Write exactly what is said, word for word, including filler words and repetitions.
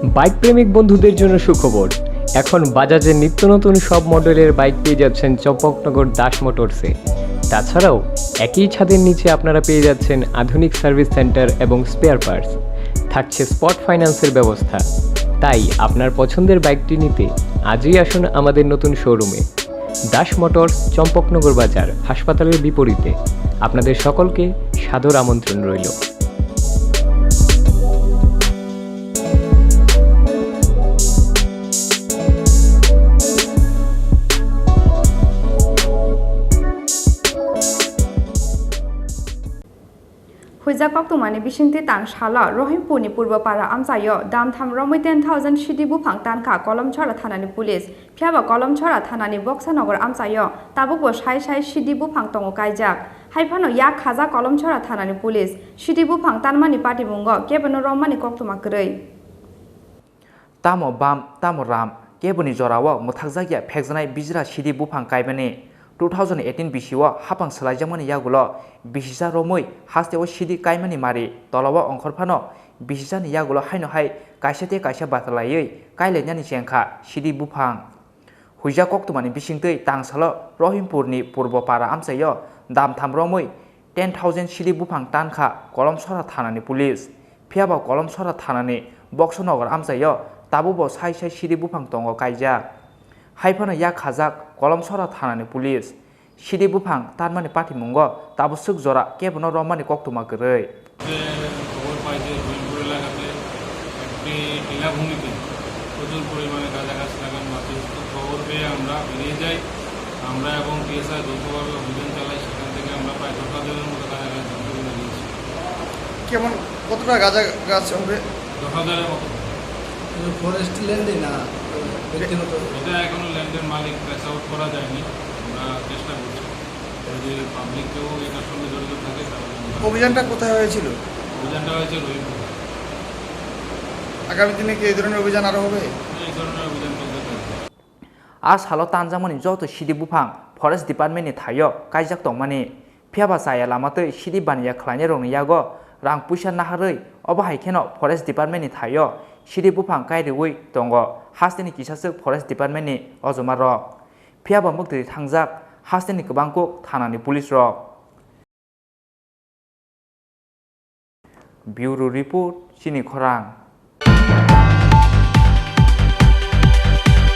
বাইক প্রেমিক বন্ধুদের জন্য সুখবর। এখন বাজাজের নিত্য নতুন সব মডেলের বাইক পেয়ে যাচ্ছেন চম্পকনগর দাস মোটরসে। তাছাড়াও একই ছাদের নিচে আপনারা পেয়ে যাচ্ছেন আধুনিক সার্ভিস সেন্টার এবং স্পেয়ার পার্টস। থাকছে স্পট ফাইন্যান্সের ব্যবস্থা। তাই আপনার পছন্দের বাইকটি নিতে আজই আসুন আমাদের নতুন শোরুমে। দাস মোটরস, চম্পকনগর বাজার, হাসপাতালের বিপরীতে। আপনাদের সকলকে সাদর আমন্ত্রণ রইল। Huijak koktwmani bisingtwi tang salo Rohimpurni Purbo Para amchaio damtham romwi ten thousand sidi buphang tankha Kolomchora thanani police. Phiyaba Kolomchora thanani Boksanagar amchaio tabukbo sai sai sidi buphang tongo kaijak. Haiphano yak khajak Kolomchora thanani police. Sidi buphang tanmani patimungo kebono romani koktwma kwrwi. Tamo bam, tamo ram, keboni jorao mwthakjakya phekjaknai bijra sidi buphang kaimani two thousand eighteen bisio hapang swlaijakmani yagulo bisisa romwi hasteo sidi kaimani mari tolao ongkhor phano bisisani yagulo haino hai kaisa tei kaisa batalaiwi kailainani chengkha sidi buphang. Huijak koktwmani bisingtwi tangsalo Rohimpurni Purbo Para amchaio damtham romwi ten thousand sidi buphang tankha Kolomsora thanani police. Phiyaba Kolomsora thanani Boksanagar amchaio tabukbo sai sai sidi buphang tongo kaijak. Haiphano yak khajak Kolomsora thanani police. Sidi buphang tanmani patimungo tabuk swk jora kebono romani koktwma kwrwi. যে খবর পাই যে রহিমপুর এলাকাতে একটি টিলা ভূমিতে প্রচুর পরিমাণে গাঁজা গাছ লাগানো আছে। তো খবর পেয়ে আমরা বেরিয়ে যাই। আমরা এবং টিএসআই যৌথভাবে অভিযান চালাই। সেখান থেকে আমরা প্রায় দশ হাজারের মতো গাঁজা গাছ জব্দ করে নিয়েছি। কেমন, কতটা গাঁজা গাছ হবে? দশ হাজারের মতো। ফরেস্ট ল্যান্ডে না ব্যক্তিগত? এটা এখনো ল্যান্ডের মালিক ট্রেস আউট করা যায়নি, আমরা চেষ্টা করছি। যদি পাবলিক কেউ এটার সঙ্গে জড়িত থাকে তাহলে আমরা অভিযানটা কোথায় হয়েছিল? অভিযানটা হয়েছে রহিমপুর। আগামী দিনে কি এই ধরনের অভিযান আরো হবে? এই ধরনের অভিযান চলতে থাকবে। A salo tanjakmani joto sidi buphang forest department ni thaio kaijak tongmani. Phiyaba chaya lama tei sidi baniya khlainairokni yago rang puisa naharwi, obo hai kheno forest department ni thaio sidi buphang kairwi tongo hasteni kisaswk forest department ni ojoma rok. Phiyaba mwktwi thangjak hasteni kwbangkuk thanani police rok. Bureau Report, Chini Khorang.